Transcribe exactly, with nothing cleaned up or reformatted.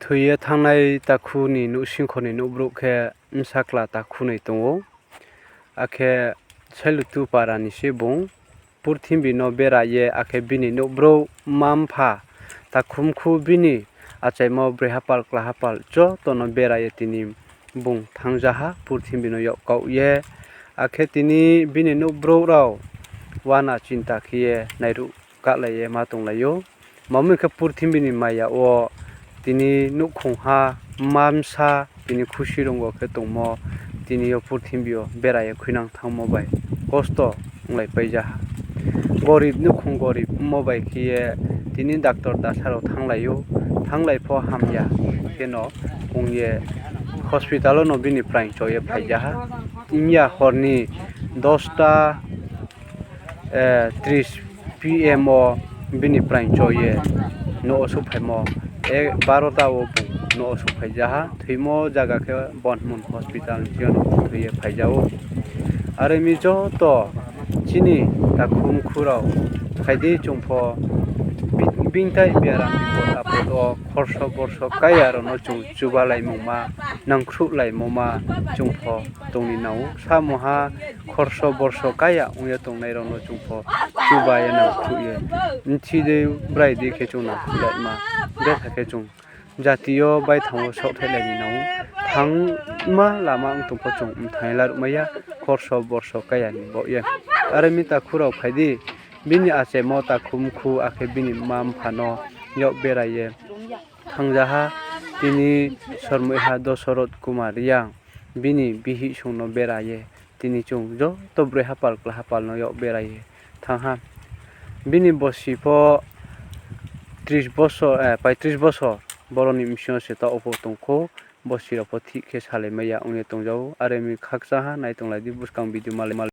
Thoi ye thanngnai takhu ni nouhsingkho ni nouhbrouh khe bsakla takhu noi tong ou. Akhe Sailutu para ni se bung. Purthimbi no bera ye, akhe bini nouhbrouh, mma-mpha, takhumkhu, bini achaimo broi hapal, kla hapal joto no bera ye tini bung thanngja ha, purthimbi no yagkaoh ye. Akhe tini bini nouhbrouh rao uana chinta khe ye nairuh kahlai ye ma tonglai ou. Tma hing khe, purthimbi ni maya wo tini nouhkhongha, mma bsa, tini khusi rungo khe tongmo, tini yo purthimbi yo bera ye khuinang thanngmo bai kosto onglaipaija ha. Gorib nouhkhong gorib ongmo bai khe ye tini doctor dasa rao thannglai ou, thannglai pho hamya kheno ong ye hospital wo no bini praing cho ye phaija ha. Mya hor ni dosta tris PM wo bini praing cho ye nouh wo souhphaimo, barota wo bung nouh wo souhphaijaha. Thoimo zaga khe Bonhmun hospital ni thing yo no thoi ye phaija ou. Are mi joto chini takhumkhu rao, phai di chung pho bingtai biaram bipot apot wo khorso borso kaiya rao no chung chubalaimungma, nangkhruhlaimoma chung pho tong ni nang ou. Samungha khorso borso kaiya ong ye tongnai rao no chung pho chuba ye nangkhruh ye, bchi dei brai dei khe chung nangkhruhlaima. Betha khe chung jati yo baithang wo saohthaihlai ni nang ou. Thanngma lama ong tong pho chung mthanng ye laruhmai ya, khorso borso kaiya ni baoh ye. Are mi takhu rao phai di, bini achaimo takhumkhu akhe bini mma-mpha no yak bera ye thanngja ha. Tini sormoiha Dosoroth Kumar Reang bini bihih song no bera ye, tini chung joto broi hapal kla hapal no yak bera ye thanng ha. Bini bosi pho tris bosor, paitris bosor boro ni bsing yo se taoh wo pho tong khou. Bosi rao pho thik khe salaimai ya ong ye tongja ou. Are mi khakchang ha, nai tonglai di buskang video malai malai.